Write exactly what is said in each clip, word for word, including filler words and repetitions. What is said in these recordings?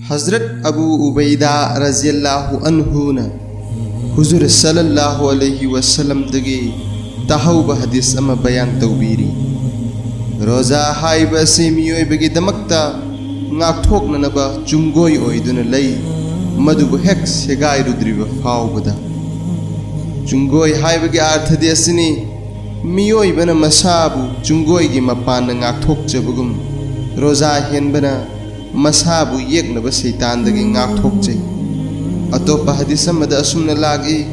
Hazrat Abu ꯎꯕꯩꯗꯥ ꯔꯖꯤꯌꯜꯂꯥꯍꯨ ꯑꯟꯍꯨꯅ ꯍꯨꯖꯨꯔ ꯁꯜꯂꯜꯂꯥꯍꯨ ꯑꯂꯩꯍꯤ ꯋꯁꯜꯂꯝꯗꯒꯤ ꯇꯥꯍꯧꯕ ꯍꯗꯤꯁ ꯑꯃ ꯕꯌꯥꯟ ꯇꯧꯕꯤꯔꯤ꯫ ꯔꯣꯖꯥ ꯍꯥꯏꯕ ꯑꯁꯤ ꯃꯤꯑꯣꯏꯕꯒꯤꯗꯃꯛꯇ ꯉꯥꯛꯊꯣꯛꯅꯅꯕ ꯆꯨꯡꯒꯣꯏ ꯑꯣꯏꯗꯨꯅ ꯂꯩ, ꯃꯗꯨꯕꯨ ꯍꯦꯛ ꯁꯦꯒꯥꯏꯔꯨꯗ꯭ꯔꯤꯕ ꯐꯥꯎꯕꯗ꯫ ꯆꯨꯡꯒꯣꯏ ꯍꯥꯏꯕꯒꯤ ꯑꯥꯔꯊꯗꯤ ꯑꯁꯤꯅꯤ, ꯃꯤꯑꯣꯏꯕꯅ ꯃꯁꯥꯕꯨ ꯆꯨꯡꯒꯣꯏꯒꯤ ꯃꯄꯥꯟꯅ ꯉꯥꯛꯊꯣꯛꯆꯕꯒꯨꯝ, ꯔꯣꯖꯥ ꯍꯦꯟꯕꯅ ꯃꯁꯥꯕꯨ ꯌꯦꯛꯅꯕ ꯁꯩꯇꯥꯟꯗꯒꯤ ꯉꯥꯛꯊꯣꯛꯆꯩ꯫ ꯑꯇꯣꯞꯄ ꯍꯗꯤꯁ ꯑꯃꯗ ꯑꯁꯨꯝꯅ ꯂꯥꯛꯏ,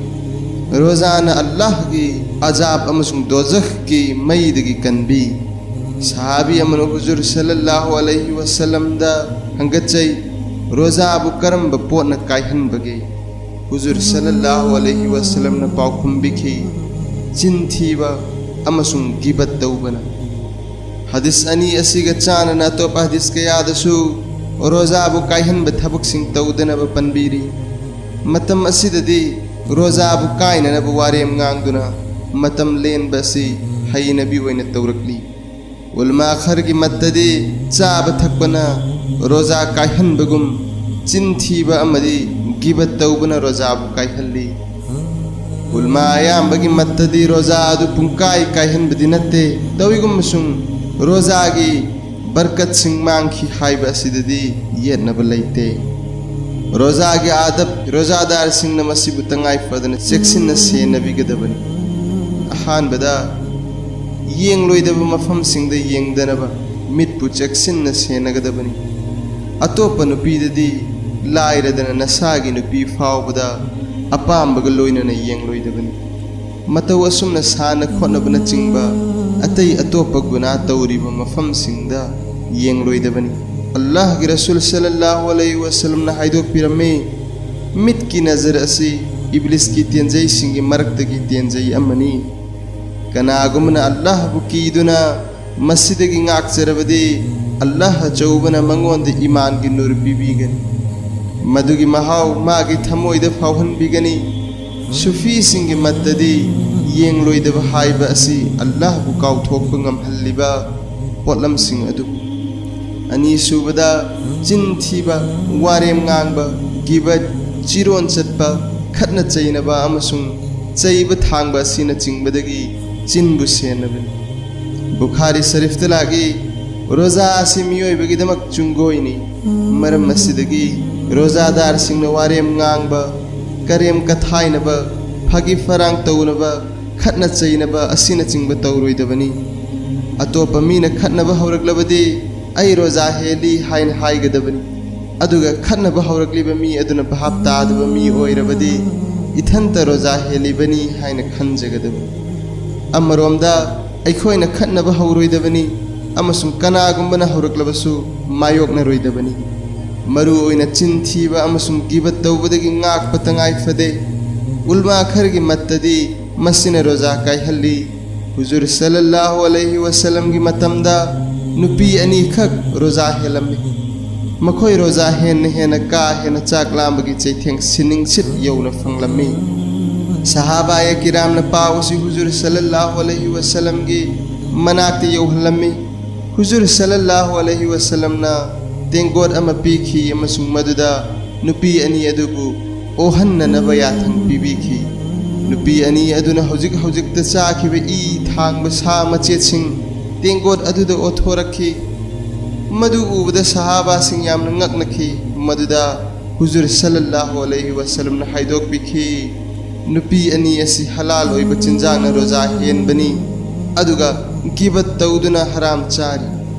ꯔꯣꯖꯥꯅ ꯑꯜꯂꯥꯍꯒꯤ ꯑꯖꯥꯕ ꯑꯃꯁꯨꯡ ꯗꯣꯖꯈꯀꯤ ꯃꯩꯗꯒꯤ ꯀꯟꯕꯤ꯫ ꯁꯍꯥꯕꯤ ꯑꯃꯅ ꯍꯨꯖꯨꯔ ꯁꯜꯂꯜꯂꯥꯍꯨ ꯑꯂꯩꯍꯤ ꯋꯁꯜꯂꯝꯗ ꯍꯪꯒꯠꯆꯩ, ꯔꯣꯖꯥꯕꯨ ꯀꯔꯝꯕ ꯄꯣꯠꯅ ꯀꯥꯏꯍꯟꯕꯒꯦ? ꯍꯨꯖꯨꯔ ꯁꯜꯂꯜꯂꯥꯍꯨ ꯑꯂꯩꯍꯤ ꯋꯁꯜꯂꯝꯅ ꯄꯥꯎꯈꯨꯝ ꯄꯤꯈꯤ, ꯆꯤꯟ ꯊꯤꯕ ꯑꯃꯁꯨꯡ ꯒꯤꯕꯠ ꯇꯧꯕꯅ꯫ ꯍꯗꯤꯁ ꯑꯅꯤ ꯑꯁꯤꯒ ꯆꯥꯟꯅꯅ ꯑꯇꯣꯞꯄ ꯍꯗꯤꯁ ꯀꯌꯥꯗꯁꯨ ꯔꯣꯖꯥꯕꯨ ꯀꯥꯏꯍꯟꯕ ꯊꯕꯛꯁꯤꯡ ꯇꯧꯗꯅꯕ ꯄꯟꯕꯤꯔꯤ꯫ ꯃꯇꯝ ꯑꯁꯤꯗꯗꯤ ꯔꯣꯖꯥꯕꯨ ꯀꯥꯏꯅꯅꯕ ꯋꯥꯔꯦꯝ ꯉꯥꯡꯗꯨꯅ ꯃꯇꯝ ꯂꯦꯟꯕ ꯑꯁꯤ ꯍꯩꯅꯕꯤ ꯑꯣꯏꯅ ꯇꯧꯔꯛꯂꯤ꯫ ꯎꯂꯃꯥ ꯈꯔꯒꯤ ꯃꯠꯇꯗꯤ ꯆꯥꯕ ꯊꯛꯄꯅ ꯔꯣꯖꯥ ꯀꯥꯏꯍꯟꯕꯒꯨꯝ, ꯆꯤꯟ ꯊꯤꯕ ꯑꯃꯗꯤ ꯒꯤꯕꯠ ꯇꯧꯕꯅ ꯔꯣꯖꯥꯕꯨ ꯀꯥꯏꯍꯜꯂꯤ꯫ ꯎꯂꯃꯥ ꯑꯌꯥꯝꯕꯒꯤ ꯃꯠꯇꯗꯤ ꯔꯣꯖꯥ ꯑꯗꯨ ꯄꯨꯡꯀꯥꯏ ꯀꯥꯏꯍꯟꯕꯗꯤ ꯅꯠꯇꯦ, ꯇꯧꯏꯒꯨꯝꯕꯁꯨꯡ ꯔꯣꯖꯥꯒꯤ ꯕꯔꯀꯠꯁꯤꯡ ꯃꯥꯡꯈꯤ ꯍꯥꯏꯕ ꯑꯁꯤꯗꯗꯤ ꯌꯦꯠꯅꯕ ꯂꯩꯇꯦ꯫ ꯔꯣꯖꯥꯒꯤ ꯑꯥꯗꯕ, ꯔꯣꯖꯥꯗꯥꯔꯁꯤꯡꯅ ꯃꯁꯤꯕꯨ ꯇꯉꯥꯏ ꯐꯗꯅ ꯆꯦꯛꯁꯤꯟꯅ ꯁꯦꯟꯅꯕꯤꯒꯗꯕꯅꯤ꯫ ꯑꯍꯥꯟꯕꯗ, ꯌꯦꯡꯂꯣꯏꯗꯕ ꯃꯐꯝꯁꯤꯡꯗ ꯌꯦꯡꯗꯅꯕ ꯃꯤꯠꯄꯨ ꯆꯦꯛꯁꯤꯟꯅ ꯁꯦꯟꯅꯒꯗꯕꯅꯤ꯫ ꯑꯇꯣꯞꯄ ꯅꯨꯄꯤꯗꯗꯤ ꯂꯥꯏꯔꯗꯅ ꯅꯁꯥꯒꯤ ꯅꯨꯄꯤ ꯐꯥꯎꯕꯗ ꯑꯄꯥꯝꯕꯒ ꯂꯣꯏꯅꯅ ꯌꯦꯡꯂꯣꯏꯗꯕꯅꯤ꯫ ꯃꯇꯧ ꯑꯁꯨꯝꯅ ꯁꯥꯟꯅ ꯈꯣꯠꯅꯕꯅꯆꯤꯡꯕ ꯑꯇꯩ ꯑꯇꯣꯞꯄ ꯒꯨꯅꯥ ꯇꯧꯔꯤꯕ ꯃꯐꯝꯁꯤꯡꯗ ꯌꯦꯡꯂꯣꯏꯗꯕꯅꯤ꯫ ꯑꯜꯂꯥꯍꯒꯤ ꯔꯁꯨꯜ ꯁꯜꯂꯜꯂꯥꯍꯨ ꯑꯂꯩꯍꯤ ꯋꯁꯜꯂꯝꯅ ꯍꯥꯏꯗꯣꯛꯄꯤꯔꯝꯃꯤ, ꯃꯤꯠꯀꯤ ꯅꯖꯔ ꯑꯁꯤ ꯏꯕ꯭ꯂꯤꯁꯀꯤ ꯇꯦꯟꯖꯩꯁꯤꯡꯒꯤ ꯃꯔꯛꯇꯒꯤ ꯇꯦꯟꯖꯩ ꯑꯃꯅꯤ꯫ ꯀꯅꯥꯒꯨꯝꯕꯅ ꯑꯜꯂꯥꯍꯕꯨ ꯀꯤꯗꯨꯅ ꯃꯁꯤꯗꯒꯤ ꯉꯥꯛꯆꯔꯕꯗꯤ, ꯑꯜꯂꯥꯍ ꯑꯆꯧꯕꯅ ꯃꯉꯣꯟꯗ ꯏꯃꯥꯟꯒꯤ ꯅꯨꯔ ꯄꯤꯕꯤꯒꯅꯤ꯫ ꯃꯗꯨꯒꯤ ꯃꯍꯥꯎ ꯃꯥꯒꯤ ꯊꯃꯣꯏꯗ ꯐꯥꯎꯍꯟꯕꯤꯒꯅꯤ꯫ ꯁꯨꯐꯤꯁꯤꯡꯒꯤ ꯃꯠꯇꯗꯤ ꯌꯦꯡꯂꯣꯏꯗꯕ ꯍꯥꯏꯕ ꯑꯁꯤ ꯑꯜꯂꯥꯍꯕꯨ ꯀꯥꯎꯊꯣꯛꯄ ꯉꯝꯍꯜꯂꯤꯕ ꯄꯣꯠꯂꯝꯁꯤꯡ ꯑꯗꯨꯕꯨ꯫ ꯑꯅꯤꯁꯨꯕꯗ, ꯆꯤꯟ ꯊꯤꯕ, ꯋꯥꯔꯦꯝ ꯉꯥꯡꯕ, ꯒꯤꯕꯠ, ꯆꯤꯔꯣꯟ ꯆꯠꯄ, ꯈꯠꯅ ꯆꯩꯅꯕ ꯑꯃꯁꯨꯡ ꯆꯩꯕ ꯊꯥꯡꯕ ꯑꯁꯤꯅꯆꯤꯡꯕꯗꯒꯤ ꯆꯤꯟꯕꯨ ꯁꯦꯟꯅꯕꯅꯤ꯫ ꯕꯨꯈꯥꯔꯤ ꯁꯔꯤꯐꯇ ꯂꯥꯛꯏ, "ꯔꯣꯖꯥ ꯑꯁꯤ ꯃꯤꯑꯣꯏꯕꯒꯤꯗꯃꯛ ꯆꯨꯡꯒꯣꯏꯅꯤ꯫ ꯃꯔꯝ ꯑꯁꯤꯗꯒꯤ ꯔꯣꯖꯥꯗꯥꯔꯁꯤꯡꯅ ꯋꯥꯔꯦꯝ ꯉꯥꯡꯕ, ꯀꯔꯦꯝ ꯀꯊꯥꯏꯅꯕ, ꯐꯥꯒꯤ ꯐꯔꯥꯡ ꯇꯧꯅꯕ, ꯈꯠꯅ ꯆꯩꯅꯕ ꯑꯁꯤꯅꯆꯤꯡꯕ ꯇꯧꯔꯣꯏꯗꯕꯅꯤ꯫ ꯑꯇꯣꯞꯄ ꯃꯤꯅ ꯈꯠꯅꯕ ꯍꯧꯔꯛꯂꯕꯗꯤ, 'ꯑꯩ ꯔꯣꯖꯥ ꯍꯦꯜꯂꯤ' ꯍꯥꯏꯅ ꯍꯥꯏꯒꯗꯕꯅꯤ꯫ ꯑꯗꯨꯒ ꯈꯠꯅꯕ ꯍꯧꯔꯛꯂꯤꯕ ꯃꯤ ꯑꯗꯨꯅ ꯚꯥꯞ ꯇꯥꯗꯕ ꯃꯤ ꯑꯣꯏꯔꯕꯗꯤ, 'ꯏꯊꯟꯇ ꯔꯣꯖꯥ ꯍꯦꯜꯂꯤꯕꯅꯤ' ꯍꯥꯏꯅ ꯈꯟꯖꯒꯗꯕꯅꯤ꯫ ꯑꯃꯔꯣꯝꯗ, ꯑꯩꯈꯣꯏꯅ ꯈꯠꯅꯕ ꯍꯧꯔꯣꯏꯗꯕꯅꯤ ꯑꯃꯁꯨꯡ ꯀꯅꯥꯒꯨꯝꯕꯅ ꯍꯧꯔꯛꯂꯕꯁꯨ ꯃꯥꯌꯣꯛꯅꯔꯣꯏꯗꯕꯅꯤ꯫ ꯃꯔꯨ ꯑꯣꯏꯅ ꯆꯤꯟ ꯊꯤꯕ ꯑꯃꯁꯨꯡ ꯒꯤꯕꯠ ꯇꯧꯕꯗꯒꯤ ꯉꯥꯛꯄ ꯇꯉꯥꯏ ꯐꯗꯦ꯫ ꯎꯜꯃꯥ ꯈꯔꯒꯤ ꯃꯠꯇꯗꯤ ꯃꯁꯤꯅ ꯔꯣꯖꯥ ꯀꯥꯏꯍꯜꯂꯤ꯫ ꯍꯨꯖꯨꯔ ꯁꯜꯂꯜꯂꯥꯍꯨ ꯑꯂꯩꯍꯤ ꯋꯁꯜꯂꯝꯒꯤ ꯃꯇꯝꯗ ꯅꯨꯄꯤ ꯑꯅꯤꯈꯛ ꯔꯣꯖꯥ ꯍꯦꯜꯂꯝꯃꯤ꯫ ꯃꯈꯣꯏ ꯔꯣꯖꯥ ꯍꯦꯟꯅ ꯍꯦꯟꯅ ꯀꯥ ꯍꯦꯟꯅ ꯆꯥꯛ ꯂꯥꯝꯕꯒꯤ ꯆꯩꯊꯦꯡ ꯁꯤꯅꯤꯡꯁꯤꯠ ꯌꯧꯅ ꯐꯪꯂꯝꯃꯤ꯫ ꯁꯍꯥꯕꯥꯌꯦ ꯀꯤꯔꯥꯝꯅ ꯄꯥꯎ ꯑꯁꯤ ꯍꯨꯖꯨꯔ ꯁꯜꯂꯜꯂꯥꯍꯨ ꯑꯂꯩꯍꯤ ꯋꯁꯜꯂꯝꯒꯤ ꯃꯅꯥꯛꯇ ꯌꯧꯍꯜꯂꯝꯃꯤ꯫ ꯍꯨꯖꯨꯔ ꯁꯜꯂꯜꯂꯥꯍꯨ ꯑꯂꯩꯍꯤ ꯋꯁꯜꯂꯝꯅ ꯇꯦꯡꯀꯣꯠ ꯑꯃ ꯄꯤꯈꯤ ꯑꯃꯁꯨꯡ ꯃꯗꯨꯗ ꯅꯨꯄꯤ ꯑꯅꯤ ꯑꯗꯨꯕꯨ ꯑꯣꯍꯟꯅꯅꯕ ꯌꯥꯊꯪ ꯄꯤꯕꯤꯈꯤ꯫ ꯅꯨꯄꯤ ꯑꯅꯤ ꯑꯗꯨꯅ ꯍꯧꯖꯤꯛ ꯍꯧꯖꯤꯛꯇ ꯆꯥꯈꯤꯕ ꯏ ꯊꯥꯡꯕ ꯁꯥ ꯃꯆꯦꯠꯁꯤꯡ ꯇꯦꯡꯀꯣꯠ ꯑꯗꯨꯗ ꯑꯣꯠꯊꯣꯔꯛꯈꯤ꯫ ꯃꯗꯨ ꯎꯕꯗ ꯁꯍꯥꯕꯥꯁꯤꯡ ꯌꯥꯝꯅ ꯉꯛꯅꯈꯤ꯫ ꯃꯗꯨꯗ ꯍꯨꯖꯨꯔ ꯁꯜꯂꯜꯂꯥꯍꯨ ꯑꯂꯩꯍꯤ ꯋꯁꯜꯂꯝꯅ ꯍꯥꯏꯗꯣꯛꯄꯤꯈꯤ, "ꯅꯨꯄꯤ ꯑꯅꯤ ꯑꯁꯤ ꯍꯂꯥꯜ ꯑꯣꯏꯕ ꯆꯤꯟꯖꯥꯛꯅ ꯔꯣꯖꯥ ꯍꯦꯟꯕꯅꯤ, ꯑꯗꯨꯒ ꯒꯤꯕꯠ ꯇꯧꯗꯨꯅ ꯍꯔꯥꯝ ꯆꯥꯔꯤ"꯫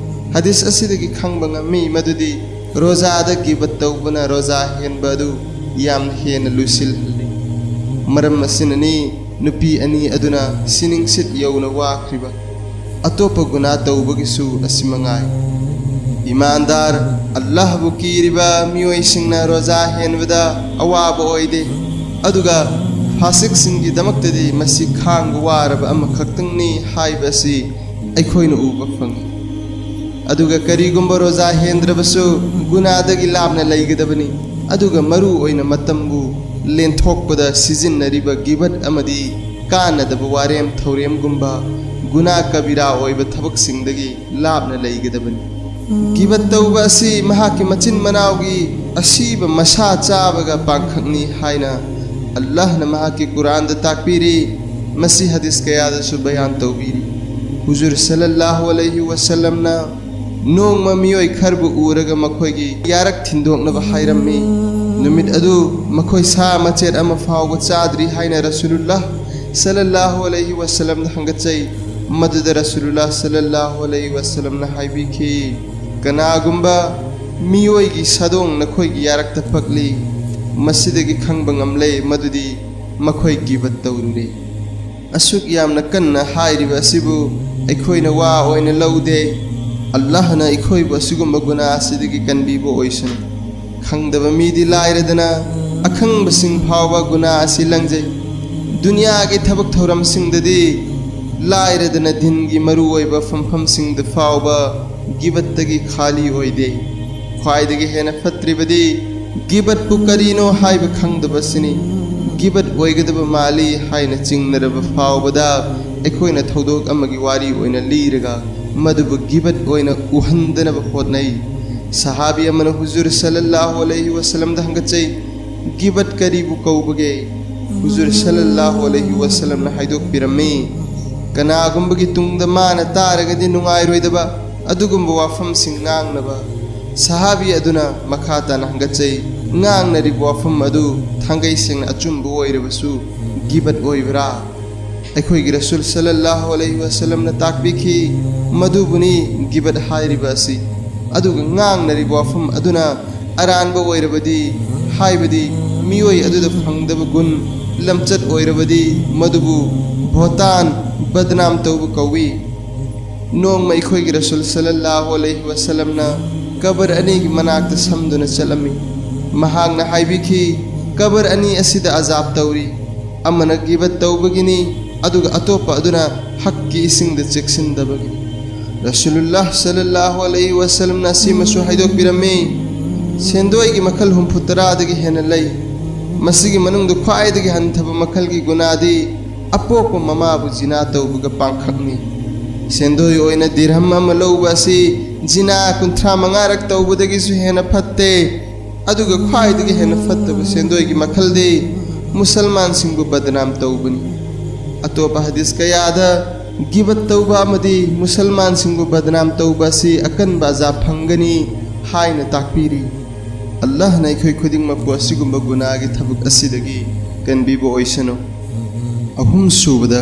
ꯍꯗꯤꯁ ꯑꯁꯤꯗꯒꯤ ꯈꯪꯕ ꯉꯝꯃꯤ ꯃꯗꯨꯗꯤ ꯔꯣꯖꯥꯗ ꯒꯤꯕꯠ ꯇꯧꯕꯅ ꯔꯣꯖꯥ ꯍꯦꯟꯕ ꯑꯗꯨ ꯌꯥꯝꯅ ꯍꯦꯟꯅ ꯂꯨꯁꯤꯜꯍꯜꯂꯤ꯫ ꯃꯔꯝ ꯑꯁꯤꯅꯅꯤ ꯅꯨꯄꯤ ꯑꯅꯤ ꯑꯗꯨꯅ ꯁꯤꯅꯤꯡꯁꯤꯠ ꯌꯧꯅ ꯋꯥꯈ꯭ꯔꯤꯕ꯫ ꯑꯇꯣꯞꯄ ꯒꯨꯅꯥ ꯇꯧꯕꯒꯤꯁꯨ ꯑꯁꯤ ꯃꯉꯥꯏ꯫ ꯏꯃꯥꯟꯗꯥꯔ, ꯑꯜꯂꯥꯍꯕꯨ ꯀꯤꯔꯤꯕ ꯃꯤꯑꯣꯏꯁꯤꯡꯅ ꯔꯣꯖꯥ ꯍꯦꯟꯕꯗ ꯑꯋꯥꯕ ꯑꯣꯏꯗꯦ, ꯑꯗꯨꯒ ꯐꯥꯁꯤꯛꯁꯤꯡꯒꯤꯗꯃꯛꯇꯗꯤ ꯃꯁꯤ ꯈꯥꯡꯕ ꯋꯥꯔꯕ ꯑꯃꯈꯛꯇꯪꯅꯤ ꯍꯥꯏꯕ ꯑꯁꯤ ꯑꯩꯈꯣꯏꯅ ꯎꯕ ꯐꯪꯏ꯫ ꯑꯗꯨꯒ ꯀꯔꯤꯒꯨꯝꯕ ꯔꯣꯖꯥ ꯍꯦꯟꯗ꯭ꯔꯕꯁꯨ ꯒꯨꯅꯥꯗꯒꯤ ꯂꯥꯞꯅ ꯂꯩꯒꯗꯕꯅꯤ, ꯑꯗꯨꯒ ꯃꯔꯨ ꯑꯣꯏꯅ ꯃꯇꯝꯕꯨ ꯂꯦꯟꯊꯣꯛꯄꯗ ꯁꯤꯖꯤꯟꯅꯔꯤꯕ ꯒꯤꯕꯠ ꯑꯃꯗꯤ ꯀꯥꯟꯅꯗꯕ ꯋꯥꯔꯦꯝ ꯊꯧꯔꯦꯝꯒꯨꯝꯕ ꯒꯨꯅꯥ ꯀꯕꯤꯔꯥ ꯑꯣꯏꯕ ꯊꯕꯛꯁꯤꯡꯗꯒꯤ ꯂꯥꯞꯅ ꯂꯩꯒꯗꯕꯅꯤ꯫ ꯒꯤꯕꯠ ꯇꯧꯕ ꯑꯁꯤ ꯃꯍꯥꯛꯀꯤ ꯃꯆꯤꯟ ꯃꯅꯥꯎꯒꯤ ꯑꯁꯤꯕ ꯃꯁꯥ ꯆꯥꯕꯒ ꯄꯥꯡꯈꯛꯅꯤ ꯍꯥꯏꯅ ꯑꯜꯂꯥꯍꯅ ꯃꯍꯥꯛꯀꯤ ꯀꯨꯔꯥꯟꯗ ꯇꯥꯛꯄꯤꯔꯤ꯫ ꯃꯁꯤ ꯍꯗꯤꯁ ꯀꯌꯥꯗꯁꯨ ꯕꯌꯥꯟ ꯇꯧꯕꯤꯔꯤ꯫ ꯍꯨꯖꯨꯔ ꯁꯜꯂꯜꯂꯥꯍꯨ ꯑꯂꯩꯍꯤ ꯋꯁꯜꯂꯝꯅ ꯅꯣꯡꯃ ꯃꯤꯑꯣꯏ ꯈꯔꯕꯨ ꯎꯔꯒ ꯃꯈꯣꯏꯒꯤ ꯌꯥꯔꯛ ꯊꯤꯟꯗꯣꯛꯅꯕ ꯍꯥꯏꯔꯝꯃꯤ꯫ ꯅꯨꯃꯤꯠ ꯑꯗꯨ ꯃꯈꯣꯏ ꯁꯥ ꯃꯆꯦꯠ ꯑꯃ ꯐꯥꯎꯕ ꯆꯥꯗ꯭ꯔꯤ ꯍꯥꯏꯅ ꯔꯁꯨꯂꯨꯜꯂꯥꯍ ꯁꯜꯂꯜꯂꯥꯍꯨ ꯑꯂꯩꯍꯤ ꯋꯁꯜꯂꯝꯗ ꯍꯪꯒꯠꯆꯩ꯫ ꯃꯗꯨꯗ ꯔꯁꯨꯂꯨꯜꯂꯥꯍ ꯁꯜꯂꯜꯂꯥꯍꯨ ꯑꯂꯩꯍꯤ ꯋꯁꯜꯂꯝꯅ ꯍꯥꯏꯕꯤꯈꯤ, "ꯀꯅꯥꯒꯨꯝꯕ ꯃꯤꯑꯣꯏꯒꯤ ꯁꯥꯗꯣꯡ ꯅꯈꯣꯏꯒꯤ ꯌꯥꯔꯛꯇ ꯄꯛꯂꯤ, ꯃꯁꯤꯗꯒꯤ ꯈꯪꯕ ꯉꯝꯂꯦ ꯃꯗꯨꯗꯤ ꯃꯈꯣꯏ ꯒꯤꯕꯠ ꯇꯧꯔꯨꯔꯦ꯫" ꯑꯁꯨꯛ ꯌꯥꯝꯅ ꯀꯟꯅ ꯍꯥꯏꯔꯤꯕ ꯑꯁꯤꯕꯨ ꯑꯩꯈꯣꯏꯅ ꯋꯥ ꯑꯣꯏꯅ ꯂꯧꯗꯦ꯫ ꯑꯜꯂꯥꯍꯅ ꯑꯩꯈꯣꯏꯕꯨ ꯑꯁꯤꯒꯨꯝꯕ ꯒꯨꯅꯥ ꯑꯁꯤꯗꯒꯤ ꯀꯟꯕꯤꯕ ꯑꯣꯏꯁꯅꯨ꯫ ꯈꯪꯗꯕ ꯃꯤꯗꯤ ꯂꯥꯏꯔꯗꯅ ꯑꯈꯪꯕꯁꯤꯡ ꯐꯥꯎꯕ ꯒꯨꯅꯥ ꯑꯁꯤ ꯂꯪꯖꯩ꯫ ꯗꯨꯅꯤꯌꯥꯒꯤ ꯊꯕꯛ ꯊꯧꯔꯝꯁꯤꯡꯗꯗꯤ ꯂꯥꯏꯔꯗꯅ ꯗꯤꯟꯒꯤ ꯃꯔꯨꯑꯣꯏꯕ ꯐꯝꯐꯝꯁꯤꯡꯗ ꯐꯥꯎꯕ ꯒꯤꯕꯠꯇꯒꯤ ꯈꯥꯂꯤ ꯑꯣꯏꯗꯦ꯫ ꯈ꯭ꯋꯥꯏꯗꯒꯤ ꯍꯦꯟꯅ ꯐꯠꯇ꯭ꯔꯤꯕꯗꯤ ꯒꯤꯕꯠꯄꯨ ꯀꯔꯤꯅꯣ ꯍꯥꯏꯕ ꯈꯪꯗꯕꯁꯤꯅꯤ꯫ ꯒꯤꯕꯠ ꯑꯣꯏꯒꯗꯕ ꯃꯥꯜꯂꯤ ꯍꯥꯏꯅ ꯆꯤꯡꯅꯔꯕ ꯐꯥꯎꯕꯗ ꯑꯩꯈꯣꯏꯅ ꯊꯧꯗꯣꯛ ꯑꯃꯒꯤ ꯋꯥꯔꯤ ꯑꯣꯏꯅ ꯂꯤꯔꯒ ꯃꯗꯨꯕꯨ ꯒꯤꯕꯠ ꯑꯣꯏꯅ ꯎꯍꯟꯗꯅꯕ ꯍꯣꯠꯅꯩ꯫ ꯁꯍꯥꯕꯤ ꯑꯃꯅ ꯍꯨꯖꯨꯔ ꯁꯜꯂꯜꯂꯥꯍꯨ ꯑꯂꯩꯍꯤ ꯋꯁꯜꯂꯝꯗ ꯍꯪꯒꯠꯆꯩ, "ꯒꯤꯕꯠ ꯀꯔꯤꯕꯨ ꯀꯧꯕꯒꯦ?" ꯍꯨꯖꯨꯔ ꯁꯜꯂꯜꯂꯥꯍꯨ ꯑꯂꯩꯍꯤ ꯋꯁꯜꯂꯝꯅ ꯍꯥꯏꯗꯣꯛꯄꯤꯔꯝꯃꯤ, "ꯀꯅꯥꯒꯨꯝꯕꯒꯤ ꯇꯨꯡꯗ ꯃꯥꯅ ꯇꯥꯔꯒꯗꯤ ꯅꯨꯡꯉꯥꯏꯔꯣꯏꯗꯕ ꯑꯗꯨꯒꯨꯝꯕ ꯋꯥꯐꯝꯁꯤꯡ ꯉꯥꯡꯅꯕ꯫" ꯁꯍꯥꯕꯤ ꯑꯗꯨꯅ ꯃꯈꯥ ꯇꯥꯅ ꯍꯪꯒꯠꯆꯩ, "ꯉꯥꯡꯅꯔꯤꯕ ꯋꯥꯐꯝ ꯑꯗꯨ ꯊꯥꯡꯒꯩ ꯁꯦꯡꯅ ꯑꯆꯨꯝꯕ ꯑꯣꯏꯔꯕꯁꯨ ꯒꯤꯕꯠ ꯑꯣꯏꯕ꯭ꯔꯥ?" ꯑꯩꯈꯣꯏꯒꯤ ꯔꯁꯨꯜ ꯁꯜꯂꯜꯂꯥꯍꯨ ꯑꯂꯩꯍꯤ ꯋꯁꯜꯂꯝꯅ ꯇꯥꯛꯄꯤꯈꯤ, ꯃꯗꯨꯕꯨꯅꯤ ꯒꯤꯕꯠ ꯍꯥꯏꯔꯤꯕ ꯑꯁꯤ꯫ ꯑꯗꯨꯒ ꯉꯥꯡꯅꯔꯤꯕ ꯋꯥꯐꯝ ꯑꯗꯨꯅ ꯑꯔꯥꯟꯕ ꯑꯣꯏꯔꯕꯗꯤ, ꯍꯥꯏꯕꯗꯤ ꯃꯤꯑꯣꯏ ꯑꯗꯨꯗ ꯐꯪꯗꯕ ꯒꯨꯟ, ꯂꯝꯆꯠ ꯑꯣꯏꯔꯕꯗꯤ, ꯃꯗꯨꯕꯨ ꯚꯣꯇꯥꯟ, ꯕꯗꯅꯥꯝ ꯇꯧꯕ ꯀꯧꯏ꯫ ꯅꯣꯡꯃ ꯑꯩꯈꯣꯏꯒꯤ ꯔꯁꯨꯜ ꯁꯜꯂꯜꯂꯥꯍꯨ ꯑꯂꯩꯍꯤ ꯋꯁꯜꯂꯝꯅ ꯀꯕꯔ ꯑꯅꯤꯒꯤ ꯃꯅꯥꯛꯇ ꯁꯝꯗꯨꯅ ꯆꯠꯂꯝꯃꯤ꯫ ꯃꯍꯥꯛꯅ ꯍꯥꯏꯕꯤꯈꯤ, "ꯀꯕꯔ ꯑꯅꯤ ꯑꯁꯤꯗ ꯑꯖꯥꯕ ꯇꯧꯔꯤ, ꯑꯃꯅ ꯒꯤꯕꯠ ꯇꯧꯕꯒꯤꯅꯤ, ꯑꯗꯨꯒ ꯑꯇꯣꯞꯄ ꯑꯗꯨꯅ ꯍꯛꯀꯤ ꯏꯁꯤꯡꯗ ꯆꯦꯛꯁꯤꯟꯗꯕꯒꯤꯅꯤ꯫" ꯔꯁꯨꯂꯨꯜꯂꯥꯍ ꯁꯜꯂꯜꯂꯥꯍꯨ ꯑꯂꯩꯍꯤ ꯋꯁꯜꯂꯝꯅ ꯑꯁꯤꯃꯁꯨ ꯍꯥꯏꯗꯣꯛꯄꯤꯔꯝꯃꯤ, ꯁꯦꯟꯗꯣꯏꯒꯤ ꯃꯈꯜ ꯍꯨꯝꯐꯨ ꯇꯔꯥꯗꯒꯤ ꯍꯦꯟꯅ ꯂꯩ꯫ ꯃꯁꯤꯒꯤ ꯃꯅꯨꯡꯗ ꯈ꯭ꯋꯥꯏꯗꯒꯤ ꯍꯟꯊꯕ ꯃꯈꯜꯒꯤ ꯒꯨꯅꯥꯗꯤ ꯑꯄꯣꯛꯄ ꯃꯃꯥꯕꯨ ꯖꯤꯅꯥ ꯇꯧꯕꯒ ꯄꯥꯡꯈꯛꯅꯤ꯫ ꯁꯦꯟꯗꯣꯏ ꯑꯣꯏꯅ ꯗꯤꯔꯍꯝ ꯑꯃ ꯂꯧꯕ ꯑꯁꯤ ꯖꯤꯅꯥ ꯀꯨꯟꯊ꯭ꯔꯥ ꯃꯉꯥꯔꯛ ꯇꯧꯕꯗꯒꯤꯁꯨ ꯍꯦꯟꯅ ꯐꯠꯇꯦ꯫ ꯑꯗꯨꯒ ꯈ꯭ꯋꯥꯏꯗꯒꯤ ꯍꯦꯟꯅ ꯐꯠꯇꯕ ꯁꯦꯟꯗꯣꯏꯒꯤ ꯃꯈꯜꯗꯤ ꯃꯨꯁꯜꯃꯥꯟꯁꯤꯡꯕꯨ ꯕꯗꯅꯥꯝ ꯇꯧꯕꯅꯤ꯫ ꯑꯇꯣꯞꯄ ꯍꯗꯤꯁ ꯀꯌꯥꯗ ꯒꯤꯕꯠ ꯇꯧꯕ ꯑꯃꯗꯤ ꯃꯨꯁꯜꯃꯥꯟꯁꯤꯡꯕꯨ ꯕꯗꯅꯥꯝ ꯇꯧꯕ ꯑꯁꯤ ꯑꯀꯟꯕ ꯑꯖꯥꯕ ꯐꯪꯒꯅꯤ ꯍꯥꯏꯅ ꯇꯥꯛꯄꯤꯔꯤ꯫ ꯑꯜꯂꯥꯍꯅ ꯑꯩꯈꯣꯏ ꯈꯨꯗꯤꯡꯃꯛꯄꯨ ꯑꯁꯤꯒꯨꯝꯕ ꯒꯨꯅꯥꯒꯤ ꯊꯕꯛ ꯑꯁꯤꯗꯒꯤ ꯀꯟꯕꯤꯕ ꯑꯣꯏꯁꯅꯨ꯫ ꯑꯍꯨꯝꯁꯨꯕꯗ,